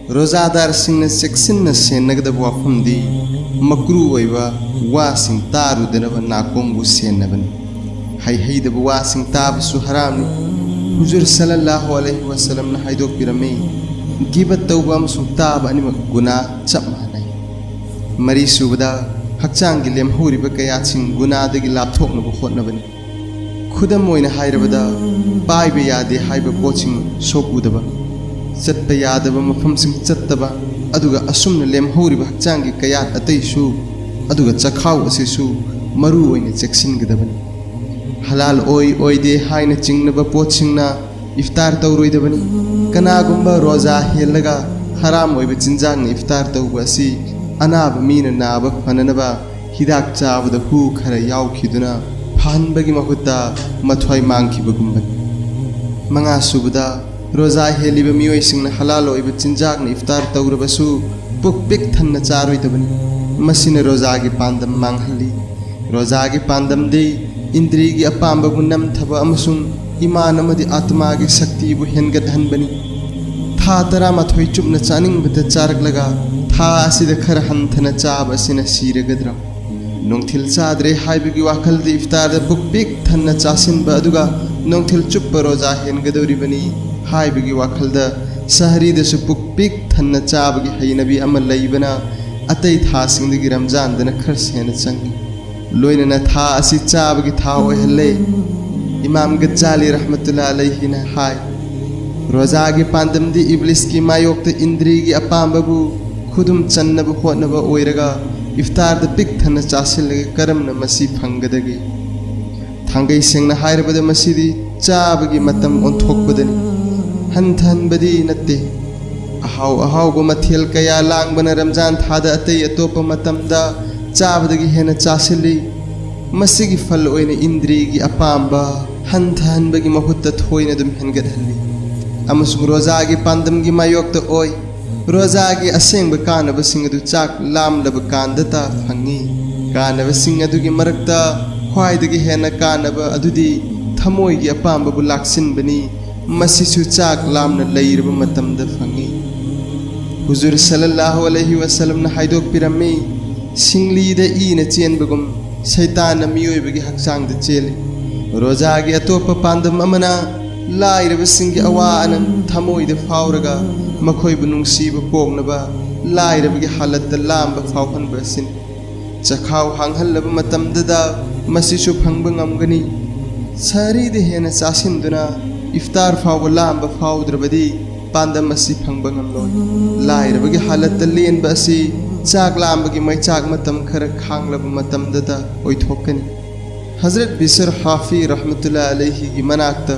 ꯔꯣꯖꯥꯗꯥꯔꯁꯤꯡꯅ ꯆꯦꯛꯁꯤꯟꯅ ꯁꯦꯟꯅꯒꯗꯕ ꯋꯥꯐꯝꯗꯤ ꯃꯀ꯭ꯔꯨ ꯑꯣꯏꯕ ꯋꯥꯁꯤꯡ ꯇꯥꯔꯨꯗꯅꯕ ꯅꯥꯀꯣꯡꯕꯨ ꯁꯦꯟꯅꯕꯅꯤ꯫ ꯍꯩꯍꯩꯗꯕ ꯋꯥꯁꯤꯡ ꯇꯥꯕꯁꯨ ꯍꯔꯥꯝꯅꯤ꯫ ꯍꯨꯖꯨꯔ ꯁꯜꯂꯜꯂꯥꯍꯨ ꯑꯂꯩꯍꯤ ꯋꯥꯁꯜꯂꯝꯅ ꯍꯥꯏꯗꯣꯛꯄꯤꯔꯝꯃꯤ, ꯒꯤꯕꯠ ꯇꯧꯕ ꯑꯃꯁꯨꯡ ꯇꯥꯕ ꯑꯅꯤꯃꯛ ꯒꯨꯅꯥ ꯆꯞ ꯃꯥꯟꯅꯩ꯫ ꯃꯔꯤꯁꯨꯕꯗ, ꯍꯛꯆꯥꯡꯒꯤ ꯂꯦꯝꯍꯧꯔꯤꯕ ꯀꯌꯥꯠꯁꯤꯡ ꯒꯨꯅꯥꯗꯒꯤ ꯂꯥꯞꯊꯣꯛꯅꯕ ꯍꯣꯠꯅꯕꯅꯤ꯫ ꯈꯨꯗꯝ ꯑꯣꯏꯅ ꯍꯥꯏꯔꯕꯗ, ꯄꯥꯏꯕ ꯌꯥꯗꯦ ꯍꯥꯏꯕ ꯄꯣꯠꯁꯤꯡ ꯁꯣꯛꯎꯗꯕ, ꯆꯠꯄ ꯌꯥꯗꯕ ꯃꯐꯝꯁꯤꯡ ꯆꯠꯇꯕ, ꯑꯗꯨꯒ ꯑꯁꯨꯝꯅ ꯂꯦꯝꯍꯧꯔꯤꯕ ꯍꯛꯆꯥꯡꯒꯤ ꯀꯌꯥꯠ ꯑꯇꯩꯁꯨ ꯑꯗꯨꯒ ꯆꯈꯥꯎ ꯑꯁꯤꯁꯨ ꯃꯔꯨ ꯑꯣꯏꯅ ꯆꯦꯛꯁꯤꯟꯒꯗꯕꯅꯤ꯫ ꯍꯂꯥꯜ ꯑꯣꯏ ꯑꯣꯏꯗꯦ ꯍꯥꯏꯅ ꯆꯤꯡꯅꯕ ꯄꯣꯠꯁꯤꯡꯅ ꯏꯐꯇꯥꯔ ꯇꯧꯔꯣꯏꯗꯕꯅꯤ꯫ ꯀꯅꯥꯒꯨꯝꯕ ꯔꯣꯖꯥ ꯍꯦꯜꯂꯒ ꯍꯔꯥꯝ ꯑꯣꯏꯕ ꯆꯤꯟꯖꯥꯛꯅ ꯏꯐꯇꯥꯔ ꯇꯧꯕ ꯑꯁꯤ ꯑꯅꯥꯕ ꯃꯤꯅ ꯅꯥꯕ ꯐꯅꯅꯕ ꯍꯤꯗꯥꯛ ꯆꯥꯕꯗ ꯍꯨ ꯈꯔ ꯌꯥꯎꯈꯤꯗꯨꯅ ꯐꯍꯟꯕꯒꯤ ꯃꯍꯨꯠꯇ ꯃꯊ꯭ꯋꯥꯏ ꯃꯥꯡꯈꯤꯕꯒꯨꯝꯕꯅꯤ꯫ ꯃꯉꯥꯁꯨꯕꯗ, ꯔꯣꯖꯥ ꯍꯦꯜꯂꯤꯕ ꯃꯤꯑꯣꯏꯁꯤꯡꯅ ꯍꯂꯥꯜ ꯑꯣꯏꯕ ꯆꯤꯟꯖꯥꯛꯅ ꯏꯐꯇꯥꯔ ꯇꯧꯔꯕꯁꯨ ꯄꯨꯛ ꯄꯤꯛ ꯊꯟꯅ ꯆꯥꯔꯣꯏꯗꯕꯅꯤ꯫ ꯃꯁꯤꯅ ꯔꯣꯖꯥꯒꯤ ꯄꯥꯟꯗꯝ ꯃꯥꯡꯍꯜꯂꯤ꯫ ꯔꯣꯖꯥꯒꯤ ꯄꯥꯟꯗꯝꯗꯤ ꯏꯟꯗ꯭ꯔꯤꯒꯤ ꯑꯄꯥꯝꯕꯕꯨ ꯅꯝꯊꯕ ꯑꯃꯁꯨꯡ ꯏꯃꯥꯟ ꯑꯃꯗꯤ ꯑꯥꯇꯃꯥꯒꯤ ꯁꯛꯇꯤꯕꯨ ꯍꯦꯟꯒꯠꯍꯟꯕꯅꯤ꯫ ꯊꯥ ꯇꯔꯥꯃꯥꯊꯣꯏ ꯆꯨꯞꯅ ꯆꯥꯅꯤꯡꯕꯇ ꯆꯥꯔꯛꯂꯒ ꯊꯥ ꯑꯁꯤꯗ ꯈꯔ ꯍꯟꯊꯅ ꯆꯥꯕ ꯑꯁꯤꯅ ꯁꯤꯔꯒꯗ꯭ꯔꯥ? ꯅꯨꯡꯊꯤꯜ ꯆꯥꯗ꯭ꯔꯦ ꯍꯥꯏꯕꯒꯤ ꯋꯥꯈꯜꯗ ꯏꯐꯇꯥꯔꯗ ꯄꯨꯛ ꯄꯤꯛ ꯊꯟꯅ ꯆꯥꯁꯤꯟꯕ ꯑꯗꯨꯒ ꯅꯨꯡꯊꯤꯜ ꯆꯨꯞꯄ ꯔꯣꯖꯥ ꯍꯦꯟꯒꯗꯧꯔꯤꯕꯅꯤ ꯍꯥꯏꯕꯒꯤ ꯋꯥꯈꯜꯗ ꯁꯍꯔꯤꯗꯁꯨ ꯄꯨꯛ ꯄꯤꯛ ꯊꯟꯅ ꯆꯥꯕꯒꯤ ꯍꯩꯅꯕꯤ ꯑꯃ ꯂꯩꯕꯅ ꯑꯇꯩ ꯊꯥꯁꯤꯡꯗꯒꯤ ꯔꯝꯖꯥꯟꯗꯅ ꯈꯔ ꯍꯦꯟꯅ ꯆꯪꯏ꯫ ꯂꯣꯏꯅꯅ ꯊꯥ ꯑꯁꯤ ꯆꯥꯕꯒꯤ ꯊꯥ ꯑꯣꯏꯍꯜꯂꯦ꯫ ꯏꯃꯥꯝ ꯒꯖꯥꯂꯤ ꯔꯍꯃꯇꯨꯜꯂꯥ ꯑꯂꯩꯍꯤꯅ ꯍꯥꯏ, ꯔꯣꯖꯥꯒꯤ ꯄꯥꯟꯗꯝꯗꯤ ꯏꯕ꯭ꯂꯤꯁꯀꯤ ꯃꯥꯌꯣꯛꯇ ꯏꯟꯗ꯭ꯔꯤꯒꯤ ꯑꯄꯥꯝꯕꯕꯨ ꯈꯨꯗꯨꯝ ꯆꯟꯅꯕ ꯍꯣꯠꯅꯕ ꯑꯣꯏꯔꯒ ꯏꯐꯇꯥꯔꯗ ꯄꯤꯛ ꯊꯟꯅ ꯆꯥꯁꯤꯜꯂꯒ ꯀꯔꯝꯅ ꯃꯁꯤ ꯐꯪꯒꯗꯒꯦ? ꯊꯥꯡꯒꯩ ꯁꯦꯡꯅ ꯍꯥꯏꯔꯕꯗ ꯃꯁꯤꯗꯤ ꯆꯥꯕꯒꯤ ꯃꯇꯝ ꯑꯣꯟꯊꯣꯛꯄꯗꯅꯤ, ꯍꯟꯊꯍꯟꯕꯗꯤ ꯅꯠꯇꯦ꯫ ꯑꯍꯥꯎ ꯑꯍꯥꯎꯕ ꯃꯊꯦꯜ ꯀꯌꯥ ꯂꯥꯡꯕꯅ ꯔꯝꯖꯥꯟ ꯊꯥꯗ ꯑꯇꯩ ꯑꯇꯣꯞꯄ ꯃꯇꯝꯗ ꯆꯥꯕꯗꯒꯤ ꯍꯦꯟꯅ ꯆꯥꯁꯤꯜꯂꯤ꯫ ꯃꯁꯤꯒꯤ ꯐꯜ ꯑꯣꯏꯅ ꯏꯟꯗ꯭ꯔꯤꯒꯤ ꯑꯄꯥꯝꯕ ꯍꯟꯊꯍꯟꯕꯒꯤ ꯃꯍꯨꯠꯇ ꯊꯣꯏꯅ ꯑꯗꯨꯝ ꯍꯦꯟꯒꯠꯍꯜꯂꯤ꯫ ꯑꯃꯁꯨꯡ ꯔꯣꯖꯥꯒꯤ ꯄꯥꯟꯗꯝꯒꯤ ꯃꯥꯌꯣꯛꯇ ꯑꯣꯏ꯫ ꯔꯣꯖꯥꯒꯤ ꯑꯁꯦꯡꯕ ꯀꯥꯟꯅꯕꯁꯤꯡ ꯑꯗꯨ ꯆꯥꯛ ꯂꯥꯝꯂꯕ ꯀꯥꯟꯗꯇ ꯐꯪꯏ꯫ ꯀꯥꯟꯅꯕꯁꯤꯡ ꯑꯗꯨꯒꯤ ꯃꯔꯛꯇ ꯈ꯭ꯋꯥꯏꯗꯒꯤ ꯍꯦꯟꯅ ꯀꯥꯟꯅꯕ ꯑꯗꯨꯗꯤ ꯊꯃꯣꯏꯒꯤ ꯑꯄꯥꯝꯕꯕꯨ ꯂꯥꯛꯁꯤꯟꯕꯅꯤ꯫ ꯃꯁꯤꯁꯨ ꯆꯥꯛ ꯂꯥꯝꯅ ꯂꯩꯔꯕ ꯃꯇꯝꯗ ꯐꯪꯏ꯫ ꯍꯨꯖꯨꯔ ꯁꯜꯂꯜꯂꯥꯍꯨ ꯑꯂꯩꯍꯤ ꯋꯁꯜꯂꯝꯅ ꯍꯥꯏꯗꯣꯛꯄꯤꯔꯝꯃꯤ, "ꯁꯤꯡꯂꯤꯗ ꯏꯅ ꯆꯦꯟꯕꯒꯨꯝ ꯁꯩꯇꯥꯟꯅ ꯃꯤꯑꯣꯏꯕꯒꯤ ꯍꯛꯆꯥꯡꯗ ꯆꯦꯜꯂꯤ"꯫ ꯔꯣꯖꯥꯒꯤ ꯑꯇꯣꯞꯄ ꯄꯥꯟꯗꯝ ꯑꯃꯅ ꯂꯥꯏꯔꯕꯁꯤꯡꯒꯤ ꯑꯋꯥ ꯑꯅꯪ ꯊꯃꯣꯏꯗ ꯐꯥꯎꯔꯒ ꯃꯈꯣꯏꯕꯨ ꯅꯨꯡꯁꯤꯕ ꯄꯣꯛꯅꯕ ꯂꯥꯏꯔꯕꯒꯤ ꯍꯥꯂꯠꯇ ꯂꯥꯝꯕ ꯐꯥꯎꯍꯟꯕ ꯑꯁꯤꯅꯤ꯫ ꯆꯈꯥꯎ ꯍꯥꯡꯍꯜꯂꯕ ꯃꯇꯝꯗꯗ ꯃꯁꯤꯁꯨ ꯐꯪꯕ ꯉꯝꯒꯅꯤ꯫ ꯁꯍꯔꯤꯗ ꯍꯦꯟꯅ ꯆꯥꯁꯤꯟꯗꯨꯅ ꯏꯐꯇꯥꯔ ꯐꯥꯎꯕ ꯂꯥꯝꯕ ꯐꯥꯎꯗ꯭ꯔꯕꯗꯤ ꯄꯥꯟꯗꯝ ꯑꯁꯤ ꯐꯪꯕ ꯉꯝꯂꯣꯏ꯫ ꯂꯥꯏꯔꯕꯒꯤ ꯍꯥꯂꯠꯇ ꯂꯦꯟꯕ ꯑꯁꯤ ꯆꯥꯛ ꯂꯥꯝꯕꯒꯤ ꯃꯩꯆꯥꯛ ꯃꯇꯝ ꯈꯔ ꯈꯥꯡꯂꯕ ꯃꯇꯝꯗꯇ ꯑꯣꯏꯊꯣꯛꯀꯅꯤ꯫ ꯍꯖꯔꯠ ꯕꯤꯁꯔ ꯍꯥꯐꯤ ꯔꯍꯃꯇꯨꯜꯂꯥ ꯑꯂꯩꯍꯤꯒꯤ ꯃꯅꯥꯛꯇ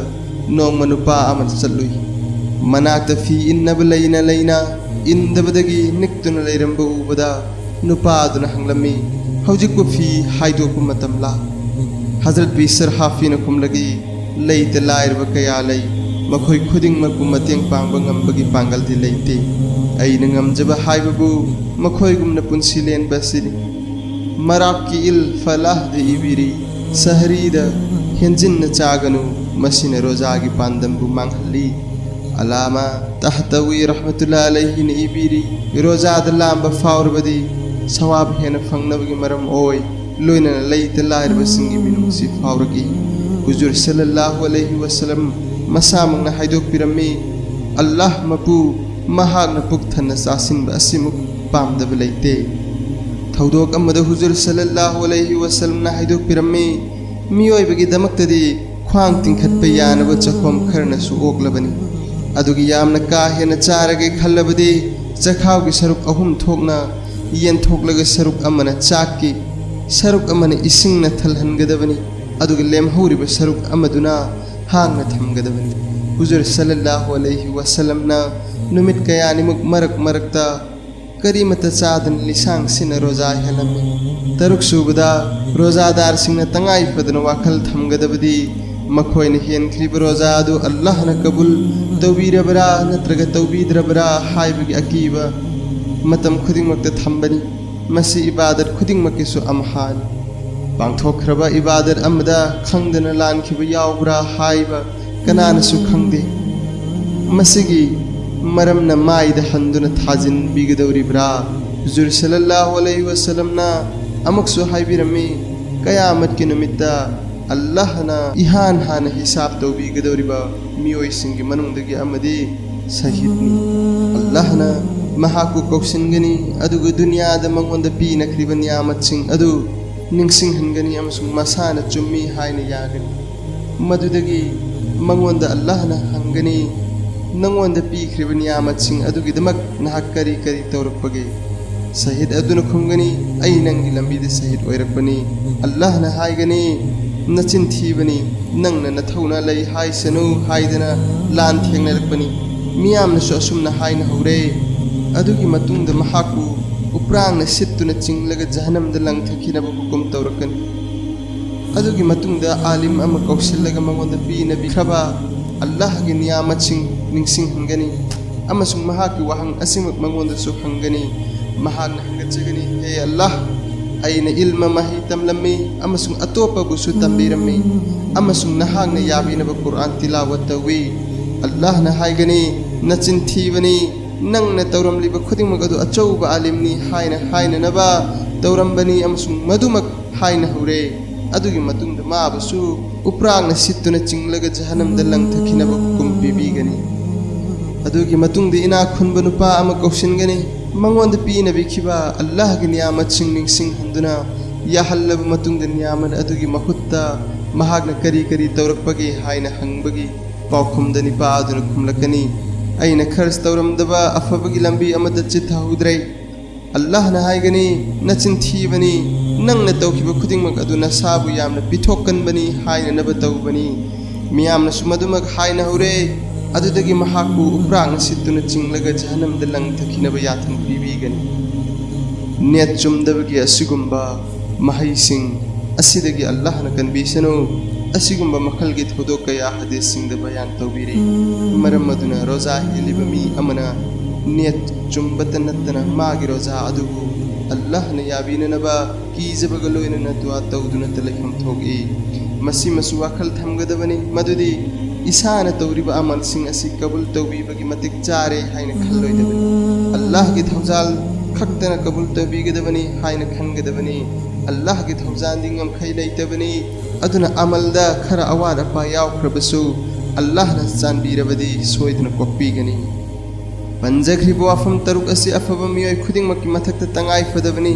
ꯅꯣꯡꯃ ꯅꯨꯄꯥ ꯑꯃ ꯆꯠꯂꯨꯏ꯫ ꯃꯅꯥꯛꯇ ꯐꯤ ꯏꯟꯅꯕ ꯂꯩꯅ ꯂꯩꯅ ꯏꯟꯗꯕꯗꯒꯤ ꯅꯤꯛꯇꯨꯅ ꯂꯩꯔꯝꯕ ꯎꯕꯗ ꯅꯨꯄꯥ ꯑꯗꯨꯅ ꯍꯪꯂꯝꯃꯤ, "ꯍꯧꯖꯤꯛꯄꯨ ꯐꯤ ꯍꯥꯏꯗꯣꯛꯄ ꯃꯇꯝꯂꯥ?" ꯍꯖꯔꯠ ꯕꯤꯁꯔ ꯍꯥꯐꯤꯅ ꯈꯨꯝꯂꯛꯏ, "ꯂꯩꯇ ꯂꯥꯏꯔꯕ ꯀꯌꯥ ꯂꯩ, ꯃꯈꯣꯏ ꯈꯨꯗꯤꯡꯃꯛꯄꯨ ꯃꯇꯦꯡ ꯄꯥꯡꯕ ꯉꯝꯕꯒꯤ ꯄꯥꯡꯒꯜꯗꯤ ꯂꯩꯇꯦ꯫ ꯑꯩꯅ ꯉꯝꯖꯕ ꯍꯥꯏꯕꯕꯨ ꯃꯈꯣꯏꯒꯨꯝꯅ ꯄꯨꯟꯁꯤ ꯂꯦꯟꯕ ꯑꯁꯤꯅꯤ꯫ ꯃꯔꯥꯛꯀꯤ ꯏꯜ ꯐꯂꯥꯍꯗ ꯏꯕꯤꯔꯤ, ꯁꯍꯔꯤꯗ ꯍꯦꯟꯖꯤꯟꯅ ꯆꯥꯒꯅꯨ, ꯃꯁꯤꯅ ꯔꯣꯖꯥꯒꯤ ꯄꯥꯟꯗꯝꯕꯨ ꯃꯥꯡꯍꯜꯂꯤ"꯫ ꯑꯂꯥꯃꯥ ꯇꯍꯇꯋꯤ ꯔꯍꯃꯇꯨꯜꯂꯥ ꯑꯂꯩꯍꯤꯅ ꯏꯕꯤꯔꯤ, ꯔꯣꯖꯥꯗ ꯂꯥꯝꯕ ꯐꯥꯎꯔꯕꯗꯤ ꯁꯋꯥꯕ ꯍꯦꯟꯅ ꯐꯪꯅꯕꯒꯤ ꯃꯔꯝ ꯑꯣꯏ, ꯂꯣꯏꯅꯅ ꯂꯩꯇ ꯂꯥꯏꯔꯕꯁꯤꯡꯒꯤ ꯃꯤꯅꯨꯡꯁꯤ ꯐꯥꯎꯔꯛꯏ꯫ ꯍꯨꯖꯨꯔ ꯁꯜꯂꯜꯂꯥꯍꯨ ꯑꯂꯩꯍꯤ ꯋꯁꯜꯂꯝ ꯃꯁꯥꯃꯛꯅ ꯍꯥꯏꯗꯣꯛꯄꯤꯔꯝꯃꯤ, "ꯑꯜꯂꯥꯍ ꯃꯄꯨ ꯃꯍꯥꯛꯅ ꯄꯨꯛ ꯊꯟꯅ ꯆꯥꯁꯤꯟꯕ ꯑꯁꯤꯃꯨꯛ ꯄꯥꯝꯗꯕ ꯂꯩꯇꯦ"꯫ ꯊꯧꯗꯣꯛ ꯑꯃꯗ ꯍꯨꯖꯨꯔ ꯁꯜꯂꯜꯂꯥꯍꯨ ꯑꯂꯩꯍꯤ ꯋꯁꯜꯂꯝꯅ ꯍꯥꯏꯗꯣꯛꯄꯤꯔꯝꯃꯤ, ꯃꯤꯑꯣꯏꯕꯒꯤ ꯗꯃꯛꯇꯗꯤ ꯈ꯭ꯋꯥꯡ ꯇꯤꯡꯈꯠꯄ ꯌꯥꯅꯕ ꯆꯈꯣꯝ ꯈꯔꯅꯁꯨ ꯑꯣꯛꯂꯕꯅꯤ꯫ ꯑꯗꯨꯒꯤ ꯌꯥꯝꯅ ꯀꯥ ꯍꯦꯟꯅ ꯆꯥꯔꯒꯦ ꯈꯜꯂꯕꯗꯤ ꯆꯈꯥꯎꯒꯤ ꯁꯔꯨꯛ ꯑꯍꯨꯝ ꯊꯣꯛꯅ ꯌꯦꯟꯊꯣꯛꯂꯒ ꯁꯔꯨꯛ ꯑꯃꯅ ꯆꯥꯛꯀꯤ, ꯁꯔꯨꯛ ꯑꯃꯅ ꯏꯁꯤꯡꯅ ꯊꯜꯍꯟꯒꯗꯕꯅꯤ꯫ ꯑꯗꯨꯒ ꯂꯦꯝꯍꯧꯔꯤꯕ ꯁꯔꯨꯛ ꯑꯃꯗꯨꯅ ꯍꯥꯡꯅ ꯊꯝꯒꯗꯕꯅꯤ꯫ ꯍꯨꯖꯨꯔ ꯁꯜꯂꯜꯂꯥꯍꯨ ꯑꯂꯩꯍꯤ ꯋꯁꯜꯂꯝꯅ ꯅꯨꯃꯤꯠ ꯀꯌꯥꯅꯤꯃꯨꯛ ꯃꯔꯛ ꯃꯔꯛꯇ ꯀꯔꯤꯃꯠꯇ ꯆꯥꯗꯅ ꯂꯤꯁꯥꯡ ꯁꯤꯟꯅ ꯔꯣꯖꯥ ꯍꯦꯜꯂꯝꯃꯤ꯫ ꯇꯔꯨꯛ ꯁꯨꯕꯗ, ꯔꯣꯖꯥꯗꯥꯔꯁꯤꯡꯅ ꯇꯉꯥꯏ ꯐꯗꯅ ꯋꯥꯈꯜ ꯊꯝꯒꯗꯕꯗꯤ ꯃꯈꯣꯏꯅ ꯍꯦꯟꯈ꯭ꯔꯤꯕ ꯔꯣꯖꯥ ꯑꯗꯨ ꯑꯜꯂꯥꯍꯅ ꯀꯕꯨꯜ ꯇꯧꯕꯤꯔꯕ꯭ꯔꯥ ꯅꯠꯇ꯭ꯔꯒ ꯇꯧꯕꯤꯗ꯭ꯔꯕ꯭ꯔꯥ ꯍꯥꯏꯕꯒꯤ ꯑꯀꯤꯕ ꯃꯇꯝ ꯈꯨꯗꯤꯡꯃꯛꯇ ꯊꯝꯕꯅꯤ꯫ ꯃꯁꯤ ꯏꯕꯥꯗꯠ ꯈꯨꯗꯤꯡꯃꯛꯀꯤꯁꯨ ꯑꯝꯍꯥꯅꯤ꯫ ꯄꯥꯡꯊꯣꯛꯈ꯭ꯔꯕ ꯏꯕꯥꯗꯠ ꯑꯃꯗ ꯈꯪꯗꯅ ꯂꯥꯟꯈꯤꯕ ꯌꯥꯎꯕ꯭ꯔꯥ ꯍꯥꯏꯕ ꯀꯅꯥꯅꯁꯨ ꯈꯪꯗꯦ꯫ ꯃꯁꯤꯒꯤ ꯃꯔꯝꯅ ꯃꯥꯏꯗ ꯍꯟꯗꯨꯅ ꯊꯥꯖꯤꯟꯕꯤꯒꯗꯧꯔꯤꯕ꯭ꯔꯥ? ꯍꯨꯖꯨꯔ ꯁꯜꯂꯜꯂꯥꯍꯨ ꯑꯂꯩꯍꯤ ꯋꯁꯜꯂꯝꯅ ꯑꯃꯨꯛꯁꯨ ꯍꯥꯏꯕꯤꯔꯝꯃꯤ, ꯀꯌꯥꯃꯠꯀꯤ ꯅꯨꯃꯤꯠꯇ ꯑꯜꯂꯥꯍꯅ ꯏꯍꯥꯟ ꯍꯥꯟꯅ ꯍꯤꯁꯥꯕ ꯇꯧꯕꯤꯒꯗꯧꯔꯤꯕ ꯃꯤꯑꯣꯏꯁꯤꯡꯒꯤ ꯃꯅꯨꯡꯗꯒꯤ ꯑꯃꯗꯤ ꯁꯍꯤꯗꯅꯤ꯫ ꯑꯜꯂꯥꯍꯅ ꯃꯍꯥꯛꯄꯨ ꯀꯧꯁꯤꯟꯒꯅꯤ, ꯑꯗꯨꯒ ꯗꯨꯅꯤꯌꯥꯗ ꯃꯉꯣꯟꯗ ꯄꯤꯅꯈ꯭ꯔꯤꯕ ꯅꯤꯌꯥꯃꯠꯁꯤꯡ ꯑꯗꯨ ꯅꯤꯡꯁꯤꯡꯍꯟꯒꯅꯤ ꯑꯃꯁꯨꯡ ꯃꯁꯥꯅ ꯆꯨꯝꯃꯤ ꯍꯥꯏꯅ ꯌꯥꯒꯅꯤ꯫ ꯃꯗꯨꯗꯒꯤ ꯃꯉꯣꯟꯗ ꯑꯜꯂꯥꯍꯅ ꯍꯪꯒꯅꯤ, ꯅꯉꯣꯟꯗ ꯄꯤꯈ꯭ꯔꯤꯕ ꯅꯤꯌꯥꯃꯠꯁꯤꯡ ꯑꯗꯨꯒꯤꯗꯃꯛ ꯅꯍꯥꯛ ꯀꯔꯤ ꯀꯔꯤ ꯇꯧꯔꯛꯄꯒꯦ? ꯁꯍꯤꯗ ꯑꯗꯨꯅ ꯈꯨꯝꯒꯅꯤ, ꯑꯩ ꯅꯪꯒꯤ ꯂꯝꯕꯤꯗ ꯁꯍꯤꯗ ꯑꯣꯏꯔꯛꯄꯅꯤ꯫ ꯑꯜꯂꯥꯍꯅ ꯍꯥꯏꯒꯅꯤ, ꯅꯆꯤꯟ ꯊꯤꯕꯅꯤ, ꯅꯪꯅ ꯅꯊꯧꯅ ꯂꯩ ꯍꯥꯏꯁꯅꯨ ꯍꯥꯏꯗꯅ ꯂꯥꯟ ꯊꯦꯡꯅꯔꯛꯄꯅꯤ꯫ ꯃꯤꯌꯥꯝꯅꯁꯨ ꯑꯁꯨꯝꯅ ꯍꯥꯏꯅ ꯍꯧꯔꯦ꯫ ꯑꯗꯨꯒꯤ ꯃꯇꯨꯡꯗ ꯃꯍꯥꯛꯄꯨ ꯎꯄ꯭ꯔꯥꯡꯅ ꯁꯤꯠꯇꯨꯅ ꯆꯤꯡꯂꯒ ꯖꯍꯅꯝꯗ ꯂꯪꯊꯈꯤꯅꯕ ꯍꯨꯀꯨꯝ ꯇꯧꯔꯛꯀꯅꯤ꯫ ꯑꯗꯨꯒꯤ ꯃꯇꯨꯡꯗ ꯑꯥꯂꯤꯝ ꯑꯃ ꯀꯧꯁꯤꯜꯂꯒ ꯃꯉꯣꯟꯗ ꯄꯤꯅꯕꯤꯈ꯭ꯔꯕ ꯑꯜꯂꯥꯍꯒꯤ ꯅꯤꯌꯥꯃꯠꯁꯤꯡ ꯅꯤꯡꯁꯤꯡꯍꯟꯒꯅꯤ ꯑꯃꯁꯨꯡ ꯃꯍꯥꯛꯀꯤ ꯋꯥꯍꯪ ꯑꯁꯤꯃꯛ ꯃꯉꯣꯟꯗꯁꯨ ꯍꯪꯒꯅꯤ꯫ ꯃꯍꯥꯛꯅ ꯍꯪꯒꯠꯆꯒꯅꯤ, ꯍꯦ ꯑꯜꯂꯥꯍ, ꯑꯩꯅ ꯏꯜꯃ ꯃꯍꯩ ꯇꯝꯂꯝꯃꯤ ꯑꯃꯁꯨꯡ ꯑꯇꯣꯞꯄꯕꯨꯁꯨ ꯇꯝꯕꯤꯔꯝꯃꯤ ꯑꯃꯁꯨꯡ ꯅꯍꯥꯛꯅ ꯌꯥꯕꯤꯅꯕ ꯀꯨꯔꯑꯥꯟ ꯇꯤꯂꯥꯋꯠ ꯇꯧꯏ꯫ ꯑꯜꯂꯥꯍꯅ ꯍꯥꯏꯒꯅꯤ, ꯅꯆꯤꯟ ꯊꯤꯕꯅꯤ, ꯅꯪꯅ ꯇꯧꯔꯝꯂꯤꯕ ꯈꯨꯗꯤꯡꯃꯛ ꯑꯗꯨ ꯑꯆꯧꯕ ꯑꯥꯂꯤꯝꯅꯤ ꯍꯥꯏꯅ ꯍꯥꯏꯅꯅꯕ ꯇꯧꯔꯝꯕꯅꯤ ꯑꯃꯁꯨꯡ ꯃꯗꯨꯃꯛ ꯍꯥꯏꯅ ꯍꯧꯔꯦ꯫ ꯑꯗꯨꯒꯤ ꯃꯇꯨꯡꯗ ꯃꯥꯕꯨꯁꯨ ꯎꯄ꯭ꯔꯥꯛꯅ ꯁꯤꯠꯇꯨꯅ ꯆꯤꯡꯂꯒ ꯖꯍꯅꯝꯗ ꯂꯪꯊꯈꯤꯅꯕ ꯍꯨꯀꯨꯝ ꯄꯤꯕꯤꯒꯅꯤ꯫ ꯑꯗꯨꯒꯤ ꯃꯇꯨꯡꯗ ꯏꯅꯥꯛ ꯈꯨꯟꯕ ꯅꯨꯄꯥ ꯑꯃ ꯀꯧꯁꯤꯟꯒꯅꯤ꯫ ꯃꯉꯣꯟꯗ ꯄꯤꯅꯕꯤꯈꯤꯕ ꯑꯜꯂꯥꯍꯒꯤ ꯅꯤꯌꯥꯃꯠꯁꯤꯡ ꯅꯤꯡꯁꯤꯡꯍꯟꯗꯨꯅ ꯌꯥꯍꯜꯂꯕ ꯃꯇꯨꯡꯗ ꯅꯤꯌꯥꯃꯠ ꯑꯗꯨꯒꯤ ꯃꯍꯨꯠꯇ ꯃꯍꯥꯛꯅ ꯀꯔꯤ ꯀꯔꯤ ꯇꯧꯔꯛꯄꯒꯦ ꯍꯥꯏꯅ ꯍꯪꯕꯒꯤ ꯄꯥꯎꯈꯨꯝꯗ ꯅꯤꯄꯥ ꯑꯗꯨꯅ ꯈꯨꯝꯂꯛꯀꯅꯤ, ꯑꯩꯅ ꯈꯔꯁ ꯇꯧꯔꯝꯗꯕ ꯑꯐꯕꯒꯤ ꯂꯝꯕꯤ ꯑꯃꯗ ꯆꯤꯠꯊꯍꯧꯗ꯭ꯔꯦ꯫ ꯑꯜꯂꯥꯍꯅ ꯍꯥꯏꯒꯅꯤ, ꯅꯆꯤꯟ ꯊꯤꯕꯅꯤ, ꯅꯪꯅ ꯇꯧꯈꯤꯕ ꯈꯨꯗꯤꯡꯃꯛ ꯑꯗꯨ ꯅꯁꯥꯕꯨ ꯌꯥꯝꯅ ꯄꯤꯊꯣꯛꯀꯟꯕꯅꯤ ꯍꯥꯏꯅꯅꯕ ꯇꯧꯕꯅꯤ꯫ ꯃꯤꯌꯥꯝꯅꯁꯨ ꯃꯗꯨꯃꯛ ꯍꯥꯏꯅ ꯍꯧꯔꯦ꯫ ꯑꯗꯨꯗꯒꯤ ꯃꯍꯥꯛꯄꯨ ꯎꯄ꯭ꯔꯥꯛꯅ ꯁꯤꯠꯇꯨꯅ ꯆꯤꯡꯂꯒ ꯖꯍꯟꯅꯝꯗ ꯂꯪꯊꯈꯤꯅꯕ ꯌꯥꯊꯪ ꯄꯤꯕꯤꯒꯅꯤ꯫ ꯅꯤꯌꯠ ꯆꯨꯝꯗꯕꯒꯤ ꯑꯁꯤꯒꯨꯝꯕ ꯃꯍꯩꯁꯤꯡ ꯑꯁꯤꯗꯒꯤ ꯑꯜꯂꯥꯍꯅ ꯀꯟꯕꯤꯁꯅꯨ꯫ ꯑꯁꯤꯒꯨꯝꯕ ꯃꯈꯜꯒꯤ ꯊꯧꯗꯣꯛ ꯀꯌꯥ ꯍꯗꯤꯁꯁꯤꯡꯗ ꯕꯌꯥꯟ ꯇꯧꯕꯤꯔꯤ꯫ ꯃꯔꯝ ꯑꯗꯨꯅ ꯔꯣꯖꯥ ꯍꯦꯜꯂꯤꯕ ꯃꯤ ꯑꯃꯅ ꯅꯤꯌꯠ ꯆꯨꯝꯕꯇ ꯅꯠꯇꯅ ꯃꯥꯒꯤ ꯔꯣꯖꯥ ꯑꯗꯨꯕꯨ ꯑꯜꯂꯥꯍꯅ ꯌꯥꯕꯤꯅꯅꯕ ꯀꯤꯖꯕꯒ ꯂꯣꯏꯅꯅ ꯗꯨꯋꯥ ꯇꯧꯗꯨꯅꯇ ꯂꯩꯐꯝ ꯊꯣꯛꯏ꯫ ꯃꯁꯤꯃꯁꯨ ꯋꯥꯈꯜ ꯊꯝꯒꯗꯕꯅꯤ ꯃꯗꯨꯗꯤ ꯏꯁꯥꯅ ꯇꯧꯔꯤꯕ ꯑꯃꯜꯁꯤꯡ ꯑꯁꯤ ꯀꯕꯨꯜ ꯇꯧꯕꯤꯕꯒꯤ ꯃꯇꯤꯛ ꯆꯥꯔꯦ ꯍꯥꯏꯅ ꯈꯜꯂꯣꯏꯗꯕꯅꯤ꯫ ꯑꯜꯂꯥꯍꯒꯤ ꯊꯧꯖꯥꯜ ꯈꯛꯇꯅ ꯀꯕꯨꯜ ꯇꯧꯕꯤꯒꯗꯕꯅꯤ ꯍꯥꯏꯅ ꯈꯟꯒꯗꯕꯅꯤ꯫ ꯑꯜꯂꯥꯍꯒꯤ ꯊꯧꯖꯥꯜꯗꯤ ꯉꯝꯈꯩ ꯂꯩꯇꯕꯅꯤ꯫ ꯑꯗꯨꯅ ꯑꯃꯜꯗ ꯈꯔ ꯑꯋꯥꯠ ꯑꯄꯥ ꯌꯥꯎꯈ꯭ꯔꯕꯁꯨ ꯑꯜꯂꯥꯍꯅ ꯆꯥꯟꯕꯤꯔꯕꯗꯤ ꯁꯣꯏꯗꯅ ꯀꯣꯛꯄꯤꯒꯅꯤ꯫ ꯄꯟꯖꯈ꯭ꯔꯤꯕ ꯋꯥꯐꯝ ꯇꯔꯨꯛ ꯑꯁꯤ ꯑꯐꯕ ꯃꯤꯑꯣꯏ ꯈꯨꯗꯤꯡꯃꯛꯀꯤ ꯃꯊꯛꯇ ꯇꯉꯥꯏ ꯐꯗꯕꯅꯤ꯫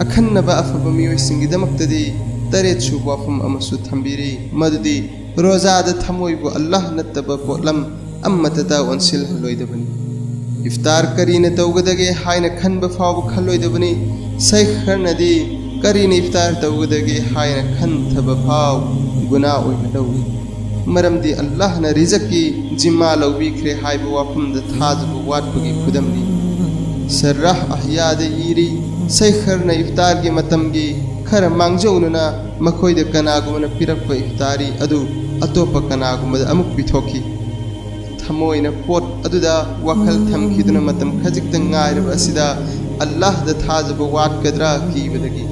ꯑꯈꯟꯅꯕ ꯑꯐꯕ ꯃꯤꯑꯣꯏꯁꯤꯡꯒꯤꯗꯃꯛꯇꯗꯤ ꯇꯔꯦꯠ ꯁꯨꯕ ꯋꯥꯐꯝ ꯑꯃꯁꯨ ꯊꯝꯕꯤꯔꯤ, ꯃꯗꯨꯗꯤ ꯔꯣꯖꯥꯗ ꯊꯃꯣꯏꯕꯨ ꯑꯜꯂꯥꯍ ꯅꯠꯇꯕ ꯄꯣꯠꯂꯝ ꯑꯃꯠꯇꯗ ꯑꯣꯟꯁꯤꯜꯍꯜꯂꯣꯏꯗꯕꯅꯤ꯫ ꯏꯐꯇꯥꯔ ꯀꯔꯤꯅ ꯇꯧꯒꯗꯒꯦ ꯍꯥꯏꯅ ꯈꯟꯕ ꯐꯥꯎꯕ ꯈꯜꯂꯣꯏꯗꯕꯅꯤ꯫ ꯁꯩꯈꯔꯅꯗꯤ ꯀꯔꯤꯅ ꯏꯐꯇꯥꯔ ꯇꯧꯒꯗꯒꯦ ꯍꯥꯏꯅ ꯈꯟꯊꯕ ꯐꯥꯎ ꯒꯨꯅꯥ ꯑꯣꯏꯅ ꯂꯧꯏ꯫ ꯃꯔꯝꯗꯤ ꯑꯜꯂꯥꯍꯅ ꯔꯤꯖꯛꯀꯤ ꯖꯤꯝꯃꯥ ꯂꯧꯕꯤꯈ꯭ꯔꯦ ꯍꯥꯏꯕ ꯋꯥꯐꯝꯗ ꯊꯥꯖꯕ ꯋꯥꯠꯄꯒꯤ ꯈꯨꯗꯝꯅꯤ꯫ ꯁꯔꯥꯍ ꯑꯍꯌꯥꯗ ꯏꯔꯤ, ꯁꯩꯈꯔꯅ ꯏꯐꯇꯥꯔꯒꯤ ꯃꯇꯝꯒꯤ ꯈꯔ ꯃꯥꯡꯖꯧꯅꯅ ꯃꯈꯣꯏꯗ ꯀꯅꯥꯒꯨꯝꯕꯅ ꯄꯤꯔꯛꯄ ꯏꯐꯇꯥꯔꯤ ꯑꯗꯨ ꯑꯇꯣꯞꯄ ꯀꯅꯥꯒꯨꯝꯕꯗ ꯑꯃꯨꯛ ꯄꯤꯊꯣꯛꯈꯤ꯫ ꯊꯃꯣꯏꯅ ꯄꯣꯠ ꯑꯗꯨꯗ ꯋꯥꯈꯜ ꯊꯝꯈꯤꯗꯨꯅ ꯃꯇꯝ ꯈꯖꯤꯛꯇꯪ ꯉꯥꯏꯔꯕ ꯑꯁꯤꯗ ꯑꯜꯂꯥꯍꯗ ꯊꯥꯖꯕ ꯋꯥꯠꯀꯗ꯭ꯔꯥ ꯀꯤꯕꯗꯒꯤ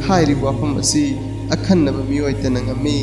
ꯍꯥꯏꯔꯤꯕ ꯋꯥꯐꯝ ꯑꯁꯤ ꯑꯈꯟꯅꯕ ꯃꯤꯑꯣꯏꯇꯅ ꯉꯝꯃꯤ꯫